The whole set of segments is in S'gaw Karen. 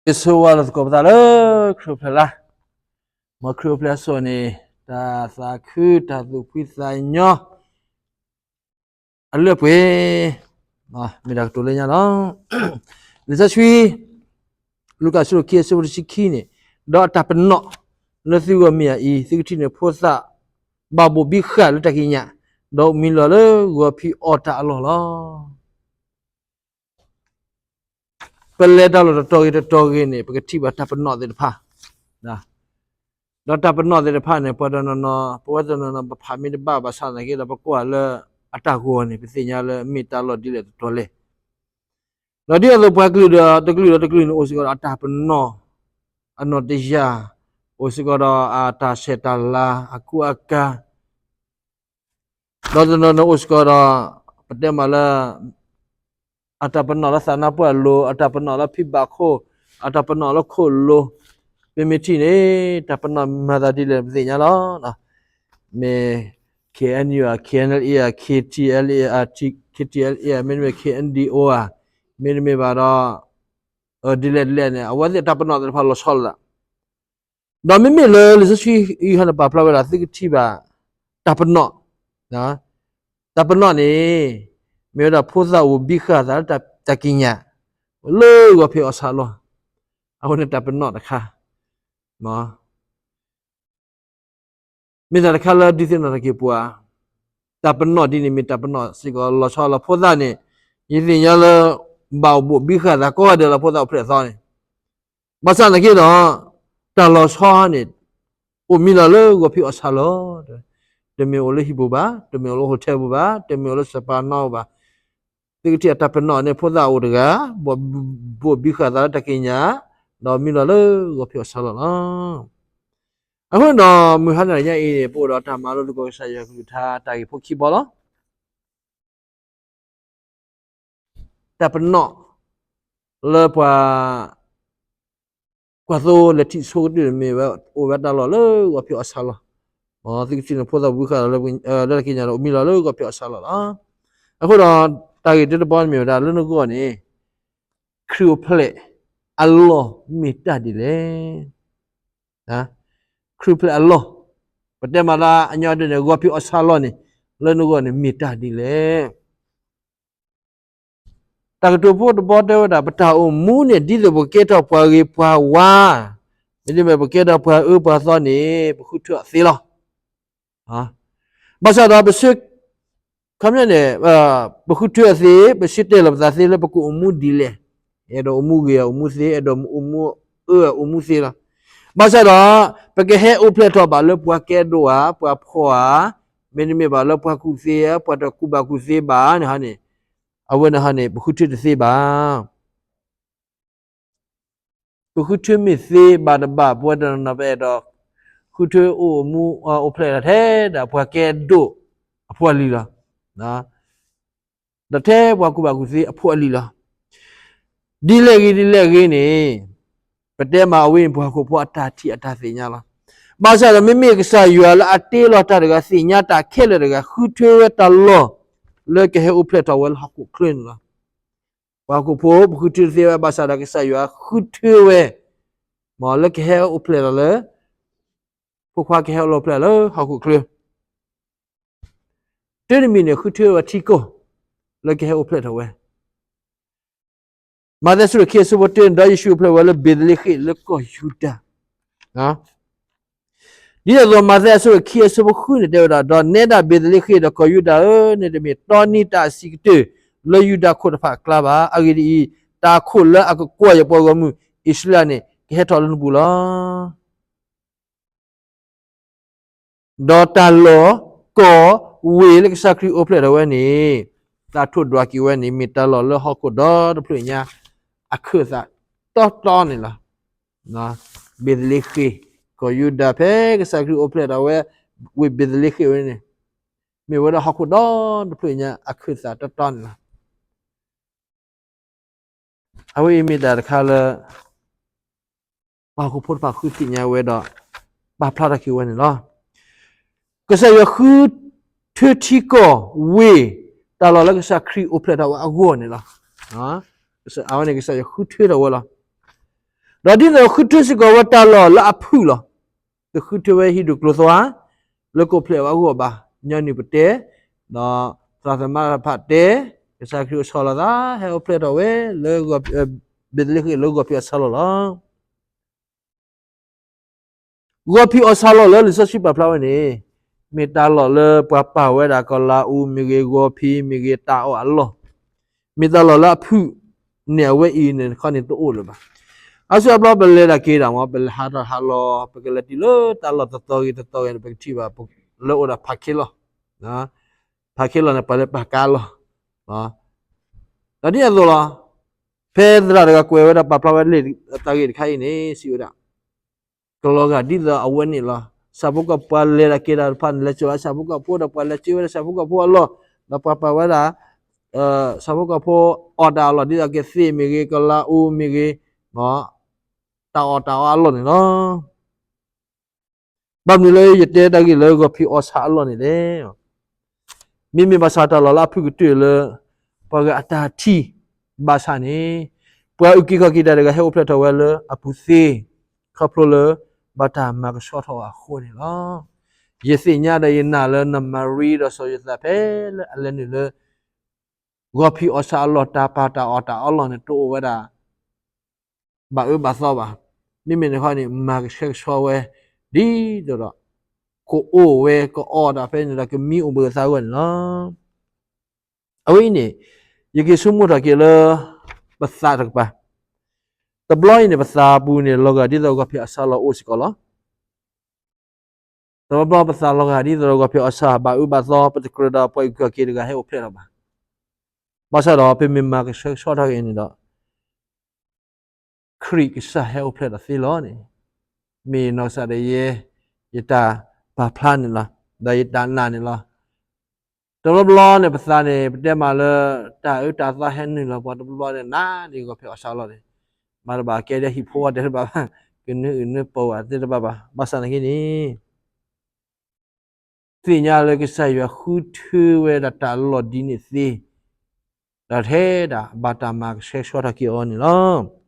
ယဆိၣ်ဂ့ၤလၢသကိးပသးလၢခရံာ်အိၣ်ဖျဲၣ်လါ, မ်ခရံာ်အိၣ်ဖျဲၣ်အစိၤန့ၣ် တၢ်သးခု တၢ်သူၣ်ဖှံသးညီ အလၢပှဲၤ, မ့ၢ်တၢ်ကတိၤလၢညါလီၤ. လံာ်စီဆှံ လူၤကၣ်အဆၢခံ အဆၢဖိတဆံခံန့ၣ်, ဒီးအတၢ်ပနီၣ်လၢသုဂီၢ်မ့ၢ်အအံၤ, သုကထံၣ်န့ၢ်ဖိသၣ်ဘၣ်ဘိၣ်ဘံဃာ်လၢတၢ်ကံးညာ်, ဒီးမံလီၤလၢဂီၤဖံးအီၣ်တၢ်အလီၢ်လီၤ. ပလဲၤတၢ်လီၢ်တတီၤဂ့ၤတတီၤဂ့ၤန့ၣ် ပကထံၣ်ဘၣ်တၢ်ပနီၣ်သ့ၣ်တဖၣ်, ဒီးတၢ်ပနီၣ်သ့ၣ်တဖၣ်န့ၣ် ပှၤတနီၤနီၤ ပဝဲတနီၤနီၤ ပဖးမ့ၢ်တဘၣ်ဘၣ်ဆၣ်သနာ်က့ဒီး ပကွၢ်လၢအတၢ်ဂီၤန့ၣ် ပသ့ၣ်ညါလၢမ့ၢ်တၢ်လီၢ်ဒ်လဲၣ်တတီၤလဲၣ်. ဒီးဒ်သိးပှၤကလုာ်ဒီးတကလုာ်ဒီးတကလုာ်န့ၣ် အိၣ်စ့ၢ်ကီးဒီးအတၢ်ပနီၣ်, အနီၣ်တယၢ်, အိၣ်စ့ၢ်ကီးဒီးအတၢ်ဆဲးတၢ်လၤ အကူအကၤ, ဒီးတနီၤနီၤအိၣ်စ့ၢ်ကီးဒီး ပတဲမးလၢ အတၢ်ပနီၣ်လၢသးနါပှၢ်လိၤ, အတၢ်ပနီၣ်လၢဖံဘၣ်ခိၣ်, အတၢ်ပနီၣ်လၢခိၣ်လိၤ, ပမ့ၢ်ထံၣ်န့ၣ် တၢ်ပနီၣ်မၤသးဒ်လဲၣ် ပသ့ၣ်ညါလီၤ. မ့ၢ် K N U ဧါ, K N L A ဧါ, K T L A ဧါ, K T L A ဧါ, မ့တမ့ၢ် K N D O ဧါ, မ့တမ့ၢ်ဘၣ်ဒီး ဒ်လဲၣ်ဒ်လဲၣ်န့ၣ် အဝဲသ့ၣ်တၢ်ပနီၣ်သ့ၣ်တဖၣ်လီၤဆီလိာ်သး ဒီးမ့မ့ၢ်လၢလံာ်စီဆှံအံၤဟီန့ၣ် ပာ်ဖျါဝဲဒၣ် သုကထံၣ်ဘၣ်တၢ်ပနီၣ်, တၢ်ပနီၣ်န့ၣ် မ့ၢ်ဝဲဒၣ်ဖိသၣ်အိၣ်ဘံဃာ်သးလၢတၢ်ကံးညာ် လၢဂီၤဖံးအီၣ်ဆၣ်လီၤ. အဝဲန့ၣ်တၢ်ပနီၣ်တခါ မ့ၢ်တၢ်တခါလၢဒုးသ့ၣ်နီၣ်ထီၣ်က့ၤပှၤ, တၢ်ပနီၣ်ဒ်န့ၣ် မ့ၢ်တၢ်ပနီၣ်စ့ၢ်ကီးလီၤဆီလီၤ. ဖိသၣ်န့ၣ် ယသ့ၣ်ညါလၢ ဘၣ်အိၣ်ဘိၣ်ဘံဃာ်သးကိးဂၤဒဲးလီၤ ဖိသၣ်အိၣ်ဖျဲၣ်အသီန့ၣ်, ဘၣ်ဆၣ်သနာ်က့ဒီး တၢ်လီၤဆီန့ၣ် အိၣ်မံလီၤလၢဂီၤဖံးအီၣ်ဆၣ်လီၤ. တမ့ၢ်အိၣ်လၢဟံၣ်ပူၤဘၣ်, တမ့ၢ်အိၣ်လၢ hotel ပူၤဘၣ်, တမ့ၢ်အိၣ်လၢ spa နီပူၤဘၣ်. သုကထံၣ်အတၢ်ပနီၣ်န့ၣ် ဖိသၣ်အိၣ်တဂၤ ဘိၣ်ဘံဃာ်သးလၢတၢ်ကံးညာ်, ဒီးမံလီၤလၢဂီၤဖံးအီၣ်ဆၣ်လီၤလီၤ. အဃိဒီး မုၢ်ဟါန့ၣ်ညါအံၤန့ၣ် ပအိၣ်ဒီးတၢ်မၤလိသကိးကစၢ်ယွၤကလုၢ်ကထါတၢ်ဂ့ၢ်ဖိခံဘီလီၤ. တၢ်ပနီၣ်လၢပှၤ ကွၢ်သိလၢထံၣ်ဆိကတၢၢ်န့ၣ်မ့ၢ်ဝဲ အိၣ်ဝဲတၢ်လီၢ်လၢဂီၤဖံးအီၣ်ဆၣ်လီၤ. သုကထံၣ်န့ၣ် ဖိသၣ်ဘံဃာ်လၢတၢ်ကံးညာ်ဒီး အိၣ်မံလီၤလၢဂီၤဖံးအီၣ်ဆၣ်လီၤလီၤ. အဃိဒီး တၢ်ဂ့ၢ်တၢတဘီန့ၣ်မ့ၢ်ဝဲဒၣ်လၢနဂီၢ်န့ၣ် ခရံာ်အိၣ်ဖျဲၣ်အလီၢ်မ့ၢ်တၢ်ဒ်လဲၣ်. ခရံာ်အိၣ်ဖျဲၣ်အလီၢ်, ပတဲမးလၢအညီဒ်န့ၣ် ဂီၤဖံးအီၣ်ဆၣ်လီၤန့ၣ် လၢနဂီၢ်န့ၣ်မ့ၢ်တၢ်ဒ်လဲၣ်. တၢ်ကတိၤဖိတဘီတဲဝဲဒၣ် ပတၢ်အိၣ်မူန့ၣ် ဒ်သိးပကကဲထီၣ်ပှၤဂ့ၤပှၤဝါ, မ့တမ့ၢ်ပကဲထီၣ်ပှၤအၢပှၤသီန့ၣ် ပဃုထၢအီၤသ့လီၤ. ဘၣ်ဆၣ်ဒီးပဆၢ ခီပညီန့ၣ် ပဃုထၢအီၤသ့, ပဆၢတဲာ်လီၤပသးသ့လၢပကအိၣ်မူဒ်လဲၣ်, အဲၣ်ဒိးအိၣ်မူဂ့ၤဧါ အိၣ်မူသ့, အဲၣ်ဒိးအိၣ်မူအၢ အိၣ်မူသ့လီၤ. ဘၣ်ဆၣ်ဒီး ပကဟဲအိၣ်ဖျဲၣ်ထီၣ်ဘၣ်လၢပှၤကဲဒိၣ်ဧါ ပှၤဖှီၣ်ဧါ, မ့တမ့ၢ်ဘၣ်လၢပှၤကူၣ်သ့ဧါ ပှၤတကူၣ်ဘၣ်ကူၣ်သ့ဘၣ်န့ၣ်ဟီန့ၣ်, အဝဲန့ၣ်ဟီန့ၣ် ပဃုထၢတသ့ဘၣ်. ပဃုထၢမ့ၢ်သ့ဘၣ်တဘၣ် ပဝဲတနီၤနီၤ ပအဲၣ်ဒိး ဃုထၢအိၣ်မူ အိၣ်ဖျဲၣ်လီၤထဲဒၣ်ပှၤကဲဒိၣ်အဖိအလံၤလီၤ. ဒီးထဲပှၤကူၣ်ဘၣ်ကူၣ်သ့အဖိအလံၤလီၤ. ဒ်လဲၣ်ဂ့ၤဒ်လဲၣ်ဂ့ၤန့ၣ် ပတဲမးအဝဲအံၤ ပှၤဟီၣ်ခိၣ်ဖိအတၢ်ထံၣ်အတၢ်သ့ၣ်ညါလီၤ. ဘၣ်ဆၣ်ဒီးမ့မ့ၢ်ကစၢ်ယွၤလၢအတ့လီၤတၢ်တဂၤ သ့ၣ်ညါတၢ်ခဲလၢာ်တဂၤ ဃုထၢဝဲတၢ်လီၢ် လၢကဟဲအိၣ်ဖျဲၣ်ထီၣ်ဝဲလၢဟီၣ်ခိၣ်ချၢန့ၣ်လီၤ. ပှၤဟီၣ်ခိၣ်ဖိ ပဃုထၢတသ့ဝဲ ဘၣ်ဆၣ်ဒီးကစၢ်ယွၤဃုထၢဝဲ မ်လၢကဟဲအိၣ်ဖျဲၣ်ထီၣ်လၢ ဖိခွါကဟဲအိၣ်ဖျဲၣ်လၢဟီၣ်ခိၣ်ချၢ တၢ်တမံၤန့ၣ် ဃုထၢဝဲထံကီၢ် လၢကဟဲအိၣ်ဖျဲၣ်ထီၣ်ဝဲ. မးသဲအဆၢခံအဆၢဖိတၢန့ၣ် ဒီးယ့ၣ်ၡူးအိၣ်ဖျဲၣ်ဝဲလၢဘ့းသလ့ဃ့ၣ်လၢကီၢ်ယူဒၤ ဒ်သိးမးသဲအဆၢခံအဆၢဖိဃုန့ၣ်တဲဝဲဒၣ်, ဒီးနဲဒၣ်ဘ့းသလ့ဃ့ၣ်ဒီးကီၢ်ယူဒၤဧၢ, န့ၣ်တမ့ၢ်တီနံၤတၢ်အဆံးကတၢၢ် လၢယူဒၤခိၣ်တဖၣ်အကျါဘၣ်. အဂ့ၢ်ဒ်အံၤ, တၢ်အခိၣ်လၢအကကွၢ်ယပှၤဂီၢ်မုၢ်အံၣ်စရ့လးန့ၣ် ကဟဲထီၣ်လၢနပူၤလီၤ. ဒီးတၢ်လီၢ်ကီၢ်ဝ့ၢ်လၢကစၢ်ခရံာ်အိၣ်ဖျဲၣ်ထီၣ်ဝဲန့ၣ်, သးထိၣ်ဒွးက့ၤဝဲန့ၣ် မ့ၢ်တၢ်လီၢ်လၢဟီၣ်ခိၣ်ဒီတဖျၢၣ်ညါ အခၢၣ်သးတီတီန့ၣ်လီၤ. ဘ့းသလ့ဃ့ၣ်, ကီၢ်ယူဒၤဖဲကစၢ်ခရံာ်အိၣ်ဖျဲၣ်ထီၣ်ဝဲ ဝ့ၢ်ဘ့းသလ့ဃ့ၣ်ဝဲန့ၣ်, မ့ၢ်ဝဲဒၣ်ဟီၣ်ခိၣ်ဒီတဖျၢၣ်ညါအခၢၣ်သးတီတီန့ၣ်လီၤ. အဝဲအံၤမ့ၢ်တၢ်တခါလၢ ပှၤဟီၣ်ခိၣ်ဖိတဖၣ်ဃုသ့ၣ်ညါဝဲဒီး ပာ်ဖျါထီၣ်က့ၤဝဲန့ၣ်လီၤ. ကစၢ်ယွၤဃုထၢထံကီၢ်ဝ့ၢ် တၢ်လီၢ်လၢကစၢ်ခရံာ်အိၣ်ဖျဲၣ်ထီၣ်ဝဲအဂီၢ်န့ၣ်လီၤ. အဝဲန့ၣ်ကစၢ်ယွၤဃုထၢထီၣ်ဝဲလီၤ. ဒီးဒ်သိးဃုထၢစ့ၢ်ကီးဝဲတၢ်လီၢ်လၢအဖုၣ်လီၤ. တဃုထၢဝဲဟံၣ်ဒူၣ်ကျိၤသွါ လၢကအိၣ်ဖျဲၣ်အီၤအဂီၢ်ဘၣ်. ညီနုၢ်ပတဲ, ဒီးသရၣ်သမါတဖၣ်တဲ, ကစၢ်ခရံာ်အိၣ်ဆီလီၤသး ဟဲအိၣ်ဖျဲၣ်ထီၣ်ဝဲလၢ ဘ့းသလ့ဃ့ၣ်လၢဂီၤဖံးအီၣ်ဆၣ်လီၢ်လီၤ. ဂီၤဖံးအီၣ်ဆၣ်လီၢ်လၢလံာ်စီဆှံပာ်ဖျါဝဲန့ၣ် မ့ၢ်တၢ်လီၢ်လၢပှၤပာ်ဝဲဒၣ်ကီၤလါအူ မ့ၢ်ဂ့ၤ ဂီၤဖံးမ့ၢ်ဂ့ၤ တၢ်အီၣ်အလီၢ်, မ့ၢ်တၢ်လီၢ်လၢအဖုၣ်န့ၢ်အဝဲအံၤန့ၣ်တခီန့ၣ်တအိၣ်လၢၤဘၣ်. အါစုအါဘျီပလဲၤတၢ်က့ၤတၢ်မ့ၢ် ပလဲၤဟးထီၣ်ဟးလီၤ ပကလဲၤတုၤလၢတၢ်လီၢ်တတီၤဂ့ၤတတီၤဂ့ၤန့ၣ် ပကထံၣ်ဘၣ် လၢအိၣ်ဒီးဖးခ့လီၢ်, ဖးခ့လီၢ်န့ၣ် ပှၤလၢပာ်ကါလီၢ် ဒီးဒ်န့ၣ်အသိးလီၤ. ဖဲသရၣ်တဂၤကွဲးဝဲဒၣ်ပာ်ဖျါဝဲလံာ်တၢ်ဂ့ၢ်တခါအံၤန့ၣ် စံးဝဲဒၣ် ကလီၤဂာ်ဒ်သိးအဝဲန့ၣ်လီၤ. ဆၣ်ဖိကီၢ်ဖိပှၤလဲၤတၢ်က့ၤတၢ်တဖၣ်န့ၣ် လဲၤစိာ်ဝဲဆၣ်ဖိကီၢ်ဖိ ဒီးပှၤလဲၤစ့ဝဲဒၣ်ဆၣ်ဖိကီၢ်ဖိအလီၢ်, ဒီးပှၤပာ်ဝဲဒၣ် ဆၣ်ဖိကီၢ်ဖိအီၣ်တၢ်အလီၢ် ဒ်သိးကသ့ၣ်မ့ၢ်ဂ့ၤ ကီၤလါအူမ့ၢ်ဂ့ၤ, တၢ်အီၣ်တၢ်အီအလီၢ်န့ၣ်လီၤ. ဘၣ်မနုၤလၢယတဲတၢ်ဂ့ၢ်လၢဂီၤဖံးအီၣ်ဆၣ်အလီၢ်န့ၣ်လဲၣ်. မ့မ့ၢ်ဘၣ်ဆၣ်တၢ်လီၢ်လၢအဖုၣ်ကတၢၢ်လၢ ပှၤဂၤအတၢ်ထံၣ်ဘၣ်ဆၣ်န့ၣ် ပှၤအုၣ်က့ၤခီၣ်က့ၤတၢ်တဂၤဟဲအိၣ်ဖျဲၣ်ထီၣ်ဝဲလၢအပူၤသ့, ခီဖျိလၢဘၣ်တၢ်မၤကဆှီထီၣ်အဃိန့ၣ်လီၤ. ယသ့ၣ်ညါဒီးယနာ်လၢနမၤရံဒီးစီၤယိၤသးဖဲလၢအလဲၤနုာ်လၢ ဂီၤဖံးအီၣ်ဆၣ်အလီၢ် တၢ်ပာ်တၢ်အီၣ်တၢ်အီလီၢ်န့ၣ် တအိၣ်ဝဲဒၣ် ဘၣ်အၢဘၣ်သီဘၣ်. မ့မ့ၢ်တခီန့ၣ် မၤကဆှဲကဆှီဝဲ ဒ်သိးဒီး ကအိၣ်ဝဲကအီၣ်ဒၣ်ဖဲန့ၣ်ဒီး ကမံအိၣ်ဘှံးအသးအဂီၢ်န့ၣ်လီၤ. အဝဲအံၤန့ၣ် ယက့ၤဆိကမိၣ်ထီၣ်က့ၤလၢ ပသးတကပၤ, တဘျီအံၤန့ၣ် ပသးပူၤန့ၣ် လီၤဂာ်ဒ်သိးဂီၤဖံးအီၣ်ဆၣ်လီၢ်အိၣ်စ့ၢ်ကီးလီၤ. တဘျီဘျီပသးလီၤဂာ်ဒ်သိးဒီးဂီၤဖံးအီၣ်ဆၣ် ဘၣ်အၢဘၣ်သီ ပတကြၢးဒီးပှၤအုၣ်က့ၤခီၣ်က့ၤတဂၤဟဲအိၣ်ဖျဲၣ်ထီၣ်ဘၣ်. ဘၣ်ဆၣ်ဒီးပမ့ၢ်မၤကဆှဲကဆှီထီၣ်က့ၤန့ၣ်ဒီး ခရံာ်ကစၢ်ဟဲအိၣ်ဖျဲၣ်ထီၣ်သ့လီၤန့ၣ် မ့ၢ်နီၢ်ကစၢ်ဒၣ်ယဲ ယတၢ်ပာ်ဖျါန့ၣ်လီၤ. ဒီးယတၢ်နာ်န့ၣ်လီၤ. တဘျီဘျီန့ၣ် ပသးန့ၣ် ပတဲမးလၢ တၢ်အၢတၢ်သီဟဲနုာ်လီၤပှၤတဘျီဘျီန့ၣ် နၤန့ၣ်ဂီၤဖံးအီၣ်ဆၣ်လီၢ်န့ၣ် မၤတဘၣ်ကဲဒ်ဟံၣ်ဖိဃီတဲတဘၣ်ဘၣ်, ကနၢအုၣ်နၢပီၢ်ဝဲသ့ၣ်တဘၣ်ဘၣ်. ဘၣ်ဆၣ်သနာ်က့န့ၣ် သ့ၣ်ညါလၢကစၢ်ယွၤဃုထၢဝဲဒၣ်တၢ်လီၢ်ဒ်န့ၣ်သ့, ဒီးထဲဒၣ်ဘၣ်တၢ်မၤကဆှဲကဆှီထီၣ်က့ၤအီၤန့ၣ်လီၤ.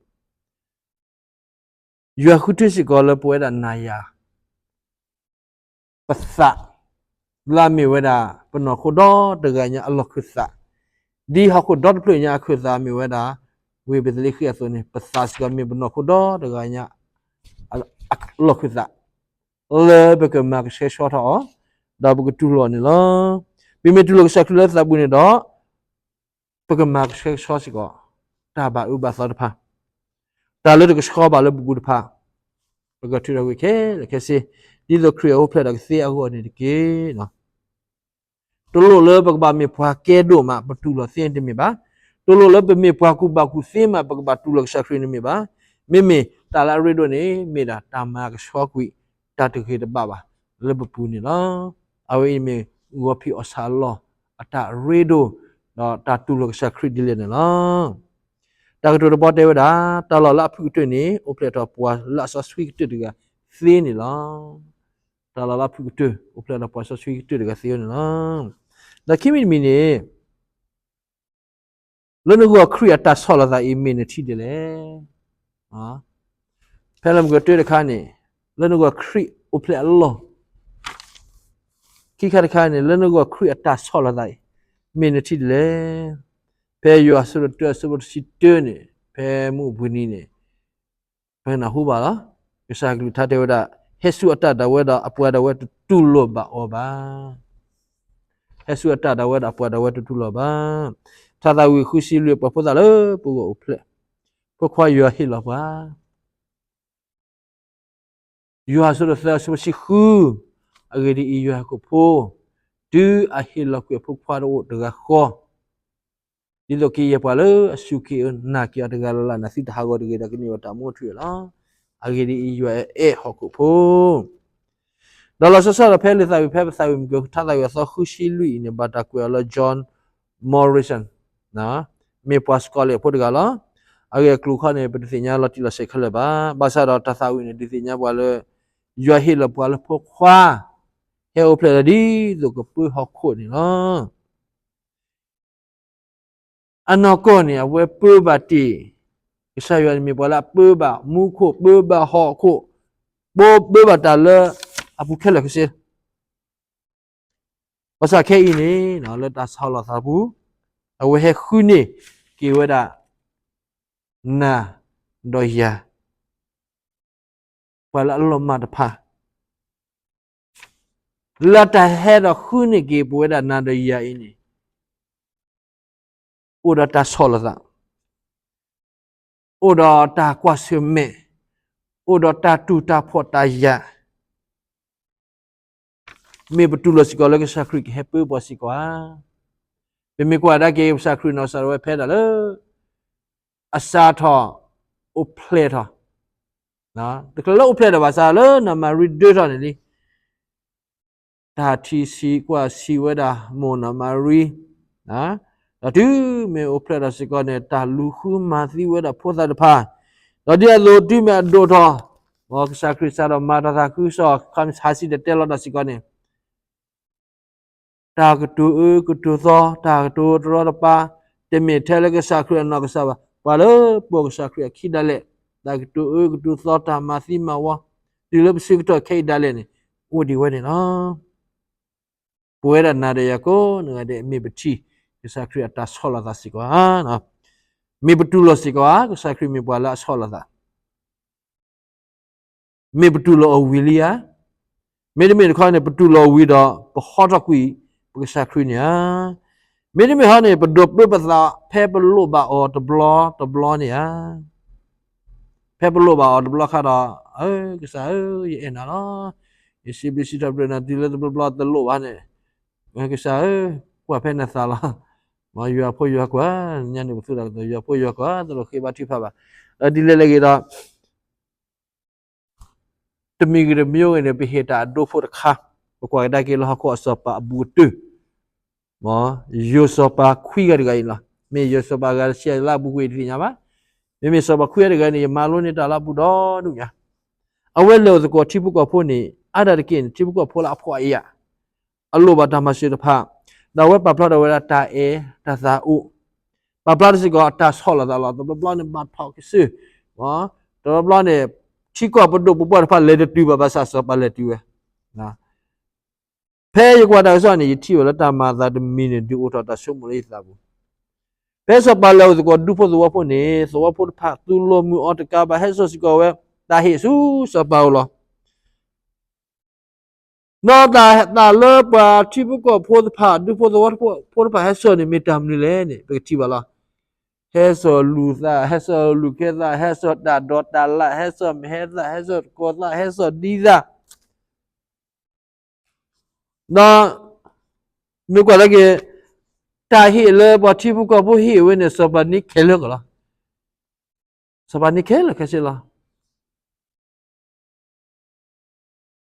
ယွၤဃုထၢစ့ၢ်ကီးလၢပဝဲဒၣ်နၤယၤ ပသး လၢအမ့ၢ်ဝဲဒၣ် ပနီၢ်ခိဒီတဂၤညါအလီၢ်ခၢၣ်သး, ဒ်ဟီၣ်ခိၣ်ဒီတဖျၢၣ်ညါအခၢၣ်သးမ့ၢ်ဝဲဒၣ် ဝ့ၢ်ဘ့းသလ့ဃ့ၣ်အသိးန့ၣ် ပသးစ့ၢ်ကီးမ့ၢ်ပနီၢ်ခိဒီတဂၤညါ အလီၢ်ခၢၣ်သး လၢပကမၤကဆှဲကဆှီထီၣ်အီၤ, ဒီးပကတူၢ်လိာ်အီၤန့ၣ်လီၤ. ပမ့ၢ်တူၢ်လိာ်ကစၢ်ခရံာ်လၢသးပူၤန့ၣ်ဒီး ပကမၤကဆှဲကဆှီစ့ၢ်ကီး တၢ်ဘၣ်အၢဘၣ်သီတဖၣ်, တၢ်လၢတကဆှီဘၣ်လၢပပူၤတဖၣ်, ပကထုးထီၣ်ကွံာ်ခဲလၢာ်ခဲဆ့, ဒ်သိးခရံာ်အအိၣ်ဖျဲၣ်ထီၣ်ကသ့အဂီၢ်န့ၣ်တက့ၢ်. တလိၣ်လၢပကဘၣ်မ့ၢ်ပှၤကဲဒိၣ်မး ပတူၢ်လိာ်သ့န့ၣ်တမ့ၢ်ဘၣ်. တလိၣ်လၢပမ့ၢ်ပှၤကူၣ်ဘၣ်ကူၣ်သ့မး ပကဘၣ်တူၢ်လိာ်ကစၢ်ခရံာ်န့ၣ်မ့ၢ်ဘၣ်. မ့မ့ၢ်တၢ်လၢအရ့ဒိၣ်န့ၣ် မ့ၢ်ဒၣ်တၢ်မၤကဆှီကွံာ် တၢ်တဂ့ၤတဘၣ်ဘၣ် လၢပပူၤန့ၣ်လီၤ. အဝဲအံၤမ့ၢ်ဂီၤဖံးအီၣ်ဆၣ်အလီၢ် အတၢ်ရ့ဒိၣ် ဒီးတၢ်တူၢ်လိာ်ကစၢ်ခရံာ်ဒ်လဲၣ်န့ၣ်လီၤ. တၢ်ကတိၤတဘီတဲဝဲဒၣ် တၢ်လီၢ်လၢအဖုၣ်ကတၢၢ်န့ၣ် အိၣ်ဖျဲၣ်ထီၣ်ပှၤလၢအစီဆှံကတၢၢ်တဂၤသ့န့ၣ်လီၤ. တၢ်လီၢ်လၢအဖုၣ်ကတၢၢ် အိၣ်ဖျဲၣ်ထီၣ်ပှၤစီဆှံကတၢၢ်တဂၤသ့န့ၣ်လီၤ. ဒီးခံမံၤတမံၤန့ၣ် လၢနဂီၢ်ခရံာ်အတၢ်ဆီၣ်လီၤသးအံၤ မ့ၢ်နထံၣ်ဒ်လဲၣ်. ဖဲလၢမုၢ်ကတၢၢ်တခါန့ၣ် လၢနဂီၢ်ခရံာ်အိၣ်ဖျဲၣ်အလီၢ် ခံခါတခါန့ၣ် လၢနဂီၢ်ခရံာ်အတၢ်ဆီၣ်လီၤသးအံၤ မ့ၢ်နထံၣ်ဒ်လဲၣ်. ဖဲယိၤဟၣ်အဆၢဒိၣ်တၢ အဆၢဖိတဆံတၢန့ၣ် ဖဲမုၢ်အိၣ်ဘှံးနံၤန့ၣ် ပနၢ်ဟူဘၣ်လီၤ. ကစၢ်ကလုၢ်ကထါတဲဝဲဒၣ် ဟဲဆူအတၢ်ဒၣ်ဝဲဒီးအပှၤဒၣ်ဝဲတတူၢ်လိာ်ဘၣ်အီၤဘၣ်. ဟဲဆူအတၢ်ဒၣ်ဝဲဒီးအပှၤဒၣ်ဝဲတတူၢ်လိာ်ဘၣ်. ထါသးဝံၣ်ဃုဆံလွံၢ် ပှၤဖိသၣ်လၢပဂီၢ်အိၣ်ဖျဲၣ်, ဖိခွါယွၤဟ့ၣ်လီၤပှၤ ယိၤဟၣ်အဆၢဒိၣ်သၢ အဆၢဖိတဆံဃု, အဂ့ၢ်ဒ်အံၤ, ယွၤဟီၣ်ခိၣ်ဖိ တုၤအဟ့ၣ်လီၤကွံာ်အဖိခွါတအိၣ်တဂၤဃီ, ဒ်သိးကယဲၢ်ပှၤလၢအစူၢ်က့ၤအၢနာ်က့ၤအီၤတဂၤလၢ်လၢ် နသံတဟးဂီၤတဂ့ၤဒီးကန့ၢ်ဝဲတၢ်မူအထူအယိာ်လီၤ. အဂ့ၢ်ဒ်အံၤ, ယွၤအဲၣ်ဟီၣ်ခိၣ်ဖိ ဒီးလီၤဆီဒၣ်တၢ်ဖဲလံာ်သးဝံၣ် ဖဲပသးဝံၣ်မုၢ်က ထါသးဝံၣ်အသီဃုဆံလွံၢ်အံၤန့ၣ် ဘၣ်တၢ်ကွဲးအီၤလၢ John Morrison, မ့ၢ်ပှၤ scholar ဖိတဂၤလီၤ. အဂ့ၢ်အကျိၤခီန့ၣ် ပတသ့ၣ်ညါလီၤတံၢ်လီၤဆဲးခဲလၢာ်ဘၣ်. ဘၣ်ဆၣ်ဒီးတၢ်သးဝံၣ်န့ၣ် ဒုးသ့ၣ်ညါပှၤလၢ ယွၤဟ့ၣ်လီၤပှၤလၢဖိခွါ ဟဲအိၣ်ဖျဲၣ်လီၤဒ်သိးကပၢဟီၣ်ခိၣ်န့ၣ်လီၤ. အနီၢ်ကီၢ်န့ၣ် အဝဲပၢဘၣ်တ့ၢ် ကစၢ်ယွၤန့ၣ်မ့ၢ်ပှၤလၢအပၢဘၣ်မူခိၣ် ပၢဘၣ်ဟီၣ်ခိၣ်, ပၢဘၣ်တၢ်လၢအပူၤခဲလၢာ်ခဲဆ့. ဘၣ်ဆၣ်ခဲအံၤန့ၣ် လၢတၢ်ဆီၣ်လီၤသးပူၤ, အဝဲဟဲဃုန့ၢ်က့ၤဝဲဒၣ် နၤဒီးယၤ ပှၤလၢအလီၤမၢ်တဖၣ် လၢတၢ်ဟဲဒီးဃုန့ၢ်က့ၤပဝဲဒၣ်နၤဒီးယၤအံၤန့ၣ် အိၣ်ဒီးတၢ်ဆီၣ်လီၤသး, အိၣ်ဒီးတၢ်ကွၢ်ဆၢၣ်မဲာ်, အိၣ်ဒီးတၢ်တူၢ်တၢ်ဖှီၣ်တၢ်ယာ်, မ့ၢ်ပတူၢ်လိာ်စ့ၢ်ကီးလၢကစၢ်ခရံာ်ကဟဲပၢပှၤစ့ၢ်ကီးဧါ. ပမ့ၢ်ကွၢ်ကဒါက့ၤ ကစၢ်ခရံာ်နီၢ်ကစၢ်ဒၣ်ဝဲဖဲဒၣ်လၢ အစးထီၣ်အိၣ်ဖျဲၣ်ထီၣ်, တချုးလၢအိၣ်ဖျဲၣ်ထီၣ်ဘၣ်ဆၣ်လၢနီၢ်မၤရံဒၢထီၣ်န့ၣ်လံ တၢ်ထံၣ်ဆံးကွၢ်ဆံးဝဲဒၣ်မိၢ်နီၢ်မၤရံ, ဒီးတုၤမ့ၢ်အိၣ်ဖျဲၣ်ထီၣ်စ့ၢ်ကီးန့ၣ် တၢ်လူၤဃုမၤသံဝဲဒၣ်ဖိသၣ်တဖၣ်, ဒီးဒ်အသိးတုၤမ့ၢ်အဒိၣ်ထီၣ်, မ်ကစၢ်ခရံာ်စးထီၣ်မၤတၢ်သးခုကစီၣ် ခီမ့ၢ်ဟးစံၣ်တဲၤတဲလီၤတၢ်စ့ၢ်ကီးန့ၣ် တၢ်ကတိၤအၢကတိၤသီ တၢ်ကတိၤတရီတပါ, တမ့ၢ်ထဲလၢကစၢ်ခရံာ်အနီၢ်ကစၢ်ဘၣ်, ပှၤလၢပိာ်ကစၢ်ခရံာ်အခံဒၣ်လဲာ်, တၢ်ကတိၤအၢကတိၤသီ တၢ်မၤသံမၤဝီ, တုၤလၢပဆၢကတီၢ်ခဲအံၤဒၣ်လဲာ်န့ၣ် အိၣ်ဒံးဝဲန့ၣ်လီၤ. ပဝဲဒၣ်နၤဒီးယၤကိးဂၤဒဲး မ့ၢ်ပထံၣ်ကစၢ်ခရံာ်အတၢ်ဆီၣ်လီၤသးစ့ၢ်ကီးဧါ, မ့ၢ်ပတူၢ်လိာ်စ့ၢ်ကီးဧါ ကစၢ်ခရံာ်မ့ၢ်ပှၤလၢအဆီၣ်လီၤသး မ့ၢ်ပတူၢ်လိာ်အီၤဝံၤလံဧါ. မ့တမ့ၢ်တခီန့ၣ် ပတူၢ်လိာ်အီၤဝံၤဒီး ပဟီထီၣ်ကွံာ်ပကစၢ်ခရံာ်န့ၣ်ဧါ. မ့တမ့ၢ်ဟီန့ၣ် ပဒိးပၢပသးဖဲပလိၣ်ဘၣ်အီၤတဘျီတဘျီန့ၣ်ဧါ. ဖဲပလိၣ်ဘၣ်အီၤတဘျီခါဒီး အၢ ကစၢ်ဧၢ, ယအဲၣ်နၤလီၤ. ယစံးဘျုးစံးထီၣ်ပတြၢၤနၤ တုၤလၢတဘျီဘျီတလိၣ်ဘၣ်န့ၣ်, ကစၢ်ဧၢ, ကွၢ်ဖဲနသးလီၤ. မ်ယွၤဖိယွၤကွၢ်, ညါန့ၣ်ပသူၣ်တၢ်ကတိၤ ယွၤဖိယွၤကွၢ် တလိၣ်ဃ့ဘါထုကဖၣ်ဘၣ်. ဒ်လဲၣ်လဲၣ်ဂ့ၤဒီး တမံၤဂ့ၤတမံၤဂ့ၤန့ၣ် ပဟ့ၣ်တၢ်အဒိဖိတခါ, ပကွၢ်ကဒါက့ၤလၢဟီၣ်ခိၣ်အစီၤပၤအဘူးကတၢၢ်, မ်ယိၤစီၤပၤခွံဂၤတဂၤအံၤလီၤ. မ့ၢ်ယိၤစီၤပၤအဂၤတဆံလၢအပူၤကွံာ်တသ့ၣ်ညါဘၣ်. မ့မ့ၢ်စီၤပၤခွံဂၤတဂၤန့ၣ် ယမၤလိန့ၢ်တၢ်လၢအပူၤဒီဒူၣ်ညါ. အဝဲလဲၤအိၣ်သကိးထံဖိကီၢ်ဖိန့ၣ် အါဒၣ်တက့ၢ်န့ၣ် ထံဖိကီၢ်ဖိလၢအဖှီၣ်အယာ် အလိၣ်ဘၣ်တၢ်မၤစၢၤတဖၣ်, ဒီးအဝဲပာ်ဖျါထီၣ်ဝဲဒၣ်တၢ်အဲၣ်တၢ်သးအိၣ်, ပာ်ဖျါထီၣ်စ့ၢ်ကီးအတၢ်ဆီၣ်လီၤသးလီၤ. တဘျီဘျီန့ၣ် ဘၣ်ထီၣ်ကစၢၢ်, တဘျီဘျီန့ၣ် ထံကီၢ်ပဒိၣ်ပပှၢ်တဖၣ်လဲၤတတုၤဘၣ် ဘၣ်ဆၣ်စီၤပၤလဲၤတုၤဝဲ. ဖဲယကွၢ်တၢ်ကစီၣ်န့ၣ် ယထံၣ်ဝဲလၢတၢ်မၤအသးတမံၤန့ၣ် ဒုးအိၣ်ထီၣ်တၢ်ဆိကမိၣ်လၢယသးပူၤ. ဖဲစီၤပၤလဲၤအိၣ်သကိးဒူဖိသဝီဖိန့ၣ် သဝီဖိတဖၣ်သူၣ်လီၤမုာ်အီၤတကးဘၣ် ဟဲစိာ်စ့ၢ်ကီးဝဲ တၢ်ဟ့ၣ်ဆူစီၤပၤအအိၣ်လီၤ. ဒီးတၢ်လၢပှၤထံဖိကီၢ်ဖိတဖၣ် ဒူဖိသဝီဖိတဖၣ်ဟဲစိာ်န့ၣ် မ့ၢ်တၢ်မနုၤလဲၣ်န့ၣ် ပကထံၣ်ဘၣ်လီၤ. ဟဲစိာ်လူၤသး, ဟဲစိာ်လူၤခ့သး, ဟဲစိာ်တၢ်ဒိးတၢ်လၣ်, ဟဲစိာ်မဟဲသၣ်, ဟဲစိာ်တကိးသၣ်, ဟဲစိာ်ဒံသၣ်. ဒီး မ့ၢ်ကွၢ်လၢက့ၤ တၢ်ဟ့ၣ်လၢပှၤထံဖိကီၢ်ဖိဟ့ၣ်ဝဲန့ၣ် စီၤပၤန့ၢ်ခဲလၢာ်ကလီၤ. စီၤပၤန့ၢ်ခဲလၢာ်ခဲဆ့လီၤ.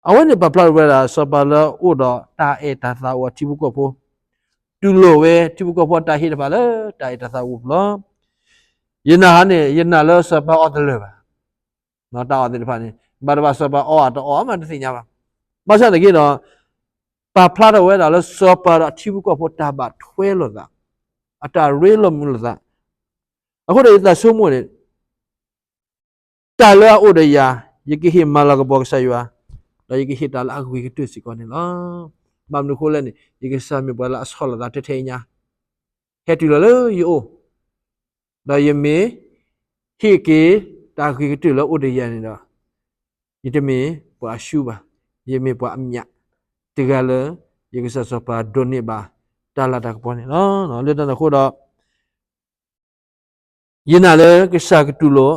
အဝဲန့ၣ်ပာ်ဖျါဝဲဒၣ် စီၤပၤလၢအအိၣ်ဒီးတၢ်အဲၣ်တၢ်သးအိၣ်အထံဖိကီၢ်ဖိ, တူၢ်လိာ်ဝဲထံဖိကီၢ်ဖိအတၢ်ဟ့ၣ်တဖၣ်လၢတၢ်အဲၣ်တၢ်သးအိၣ်ပူၤလီၤ. ယနာ်ဟါန့ၣ် ယနာ်လၢစီၤပၤအီၣ်တလၢာ်ဘၣ်. တၢ်အီၣ်သ့ၣ်တဖၣ်န့ၣ် ဘၣ်တဘၣ်စီၤပၤအီၣ်အတအီၣ်မးတသ့ၣ်ညါဘၣ်. ဘၣ်ဆၣ်သနာ်က့ဒီး ပာ်ဖျါထီၣ်ဝဲဒၣ်လၢစီၤပၤဒီးအထံဖိကီၢ်ဖိတၢ်ဘၣ်ထွဲလိာ်သး, အတၢ်ရ့လိာ်မုာ်လိာ်သး. အဃိဒီးယသးဆိကမိၣ်န့ၣ် တၢ်လၢအအိၣ်ဒီးယၤ ယကဟ့ၣ်မၤလၤကပီၤကစၢ်ယွၤ, ဒီးယကဟ့ၣ်တၢ်လၢအဂ့ၤကတၢၢ်စ့ၢ်ကီးန့ၣ်လီၤ. ဘၣ်မနုၤအဃိလဲၣ်န့ၣ် ယကစၢ်မ့ၢ်ပှၤလၢအဆီၣ်လီၤသးထဲထဲအံၤညါ ဟဲတုၤလီၤလၢယအိၣ်, ဒီးယမ့ၢ်ဟ့ၣ်က့ၤတၢ်ဂ့ၤကတၢၢ်လၢအအိၣ်ဒီးယၤန့ၣ်ဒီး ယတမ့ၢ်ပှၤအရှုံးဘၣ်, ယမ့ၢ်ပှၤအမျးတဂၤလၢ ယကစၢ်စီၤပၤဒိးန့ၢ်ဘၣ်တၢ်လၤတၢ်ကပီၤန့ၣ်လီၤ. လၢတၢ်န့ၣ်အဃိဒီး ယနာ်လၢကစၢ်ကတူၢ်လိာ်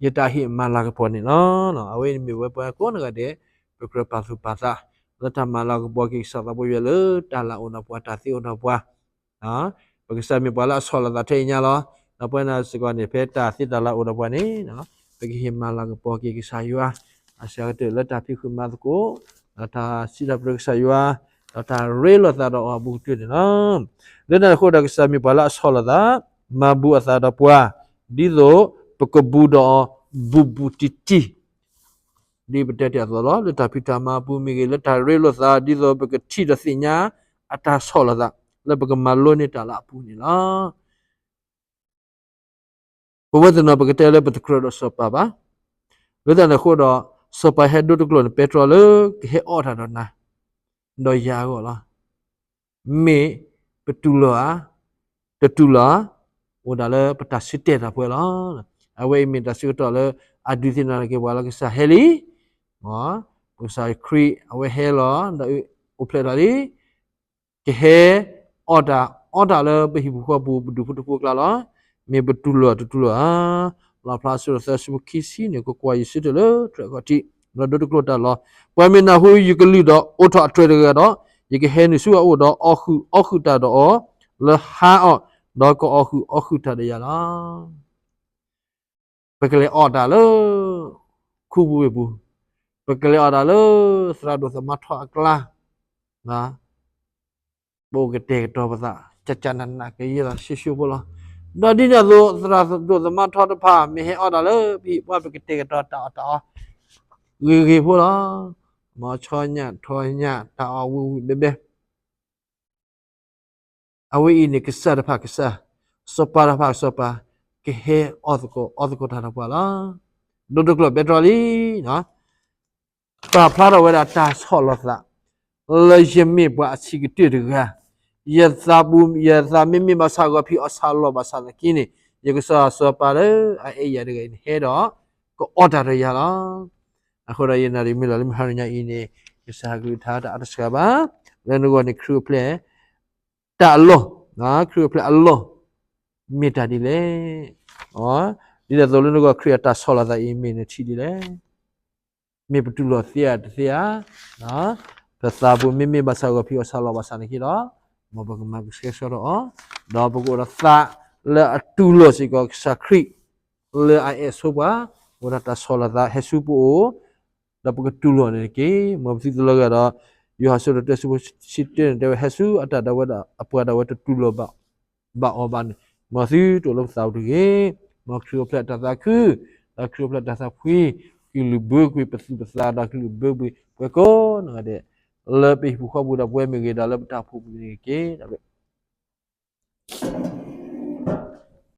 ယတၢ်ဟ့ၣ်မၤလၤကပီၤန့ၣ်လီၤ. အဝဲအံၤမ့ၢ်ဝဲပှၤကိးဂၤဒဲး ပကြၢးပာ်သူၣ်ပာ်သး လၢတၢ်မၤလၤကပီၤက့ၤကစၢ်သးဖိယွၤလၢတၢ်လၤအိၣ်ဒီးပှၤ တၢ်သ့အိၣ်ဒီးပှၤ, ပကစၢ်မ့ၢ်ပှၤလၢအဆီၣ်လီၤသးထဲအံၤညါလီၤ. ဒီးပဝဲဒၣ်စ့ၢ်ကီးန့ၣ် ဖဲတၢ်သ့တၢ်လၤအိၣ်ဒီးပှၤန့ၣ် ပကဟ့ၣ်မၤလၤကပီၤက့ၤကစၢ်ယွၤ အစှၤကတၢၢ်လၢတၢ်ဖံးဃုာ်မၤသကိး, ဒီးတၢ်စံးထီၣ်ပတြၢၤကစၢ်ယွၤ, ဒီးတၢ်ရ့လိာ်သးဒီးအီၤအပူၤကတၢၢ်န့ၣ်လီၤ. လၢတၢ်န့ၣ်အဃိဒီးကစၢ်မ့ၢ်ပှၤလၢအဆီၣ်လီၤသး, မၤဘူးအသးဒီးပှၤ, ဒ်သိးပကဘူးဒီးအီၤဘူးဘူးတံၢ်တံၢ် ဒ်ပတဲတ့ၢ်အသိးလီၤ. လၢတၢ်ဖံးတၢ်မၤအပူၤမ့ၢ်ဂ့ၤ, လၢတၢ်ရ့လိာ်သး ဒ်သိးပကထံၣ်ဒီးသ့ၣ်ညါအတၢ်ဆီၣ်လီၤသး လၢပကမၤလိန့ၢ်တၢ်လၢအပူၤန့ၣ်လီၤ. ပဝဲတနီၤပကတဲလၢပတကြၢးဒီးစီၤပၤဘၣ်. လၢတၢ်န့ၣ်အဃိဒီး စီၤပၤဟဲဒိတကျိာ်န့ၣ် ပဲတြီလၢကဟဲအီၣ်တၢ်ဒီးနၤ ဒီးယၤအဂီၢ်လီၤ. မ့ၢ်ပတူၢ်လိာ်ဧါ, တတူၢ်လိာ်ဧါ, အိၣ်ဒၣ်လၢပတၢ်စုတဲာ်တၢ်ပှဲၤလီၤ. အဝဲအံၤမ့ၢ်တၢ်ဆၢကတီၢ်လၢအဒုးသ့ၣ်နီၣ်ထီၣ်က့ၤပှၤလၢကစၢ်ဟဲလံ, ကစၢ်ခရံာ်အဝဲဟဲလီၤ ဒီးအိၣ်ဖျဲၣ်ထီၣ်လံ ကဟဲအီၣ်တၢ်အီတၢ်လၢပဟံၣ်ပူၤဃီပူၤ ပဒူၣ်ဖိထၢဖိအကျါလီၤ. မ့ၢ်ပတူၢ်လိာ်တတူၢ်လိာ်ဧါ. လီၣ်ဖျါအဆၢဒိၣ်သၢ ဆၢဖိခံဆံန့ၣ် ကကွၢ်ယစုတၢၢ်လၢတြဲၤခီၣ်ထံး ဒီးဒိတကျိာ်တၢ်လီၤ. ပှၤမ့ၢ်နၢ်ဟူယကလုၢ်ဒီးအိးထီၣ်အတြဲၤတဂၤဒီး, ယကဟဲနုာ်ဆူအအိၣ်ဒီးအီၣ်ဃုာ်အီၣ်ဃုာ်တၢ်ဒီးအီၤ, လၢဟါအီၤ, ဒီးကအီၣ်ဃုာ်အီၣ်ဃုာ်တၢ်ဒီးယၤလီၤ. ပကလဲၤအီၣ်တၢ်လၢ ခူပူၤဝ့ၢ်ပူၤ, ပကလဲၤအီၣ်တၢ်လၢ သရၣ်ဒိၣ်သမါထီအကျါ, ပအိၣ်ကတဲာ်ကတီၤပသး ကကနနကယဲၢ်သးဆှိဆှိဖိလီၤ. ဒီးဒ်န့ၣ်အသိး သရၣ်ဒိၣ်သမါထီတဖၣ် မ့ၢ်ဟဲအီၣ်တၢ်လၢပဟံၣ်ပှၢ် ပကတဲာ်ကတီၤတၢ်အီၣ်တၢ်အီ ဂ့ၤဂ့ၤဖိလီၤ. မ်ဆီညၣ်ထီညၣ် တၢ်အီၣ်ဝံၣ်ဝံၣ်ဘဲဘဲ အဝဲအံၤန့ၣ် ကစၢ်တဖၣ်ကစၢ်, စီၤပၤတဖၣ်စီၤပၤ, ကဟဲအီၣ်သကိးအီသကိးတၢ်ဒီးပှၤလီၤ. ဒိတကျိာ်ပဲတြီလံ, ပာ်ဖျါထီၣ်ဝဲဒၣ်တၢ်ဆီၣ်လီၤသး လၢယမ့ၢ်ပှၤအဆံးကတၢၢ်တဂၤ, ယသးပူၤ ယသးမ့မ့ၢ်ဘၣ်ဆၣ်ဂီၤဖံးအီၣ်ဆၣ်လီၤဘၣ်ဆၣ်သနာ်က့န့ၣ် ယကစၢ်စီၤပၤလၢအအဲၣ်ယၤတဂၤအံၤန့ၣ် ဟဲဒီး ကအီၣ်တၢ်ဒီးယၤလီၤ. အဃိဒီးယနာ်တမုာ်လၢ်လၢမုၢ်ဟါတနံၤအံၤန့ၣ် ကစၢ်ကလုၢ်ကထါတၢ်အါတစှၤဘၣ်, လၢနဂီၢ်န့ၣ် ခရံာ်အိၣ်ဖျဲၣ် တၢ်အလီၢ်, ခရံာ်အိၣ်ဖျဲၣ်အလီၢ် မ့ၢ်တၢ်ဒ်လဲၣ်. ဒ်န့ၣ်အသိးလၢနဂီၢ်ခရံာ်အတၢ်ဆီၣ်လီၤသးအံၤ မ့ၢ်နထံၣ်ဒ်လဲၣ်. မ့ၢ်ပတူၢ်လိာ်သ့ဧါတသ့ဧါ. ပသးပူၤမ့မ့ၢ်ဘၣ်ဆၣ်ဂီၤဖံးအီၣ်ဆၣ်လီၤဘၣ်ဆၣ်သနာ်က့ဒီး မ်ပကမၤကဆှဲကဆှီထီၣ်အီၤ, ဒီးပကအိၣ်ဒီးသးလၢအတူၢ်လိာ်စ့ၢ်ကီးကစၢ်ခရံာ် လၢအအဲၣ်ဆိပှၤ, အိၣ်ဒီးတၢ်ဆီၣ်လီၤသးဟဲဆူပအိၣ် ဒီးပကတူၢ်လိာ်န့ၣ်တက့ၢ်. မ်ပသုတလီၤဂာ်ဒီး ယိၤဟၣ်အဆၢဒိၣ်တၢ ဆၢဖိတဆံတၢန့ၣ် တဲဝဲ ဟဲဆူအတၢ်ဒၣ်ဝဲဒၣ်အပှၤဒၣ်ဝဲတတူၢ်လိာ်ဘၣ်အီၤဘၣ်န့ၣ် မ်သုတအိၣ်လၢပသးပူၤတဂ့ၤ. မ်ခရံာ်အိၣ်ဖျဲၣ်တၢ်သးခု, ဒီးခရံာ်အိၣ်ဖျဲၣ်တၢ်သးဖှံ, ကလုၢ်ဘၢကွံာ်ပသူၣ်ပသးဒီးကလုၢ်ဘၢကွံာ်ပှၤကိးနီၢ်ဂၤဒဲး လၢပဟံၣ်ပူၤဃီပူၤဒီးပဝဲမ့ၢ်ဂ့ၤ ဒီးလၢပတၢ်အိၣ်ဖှိၣ်ပူၤန့ၣ်တက့ၢ်.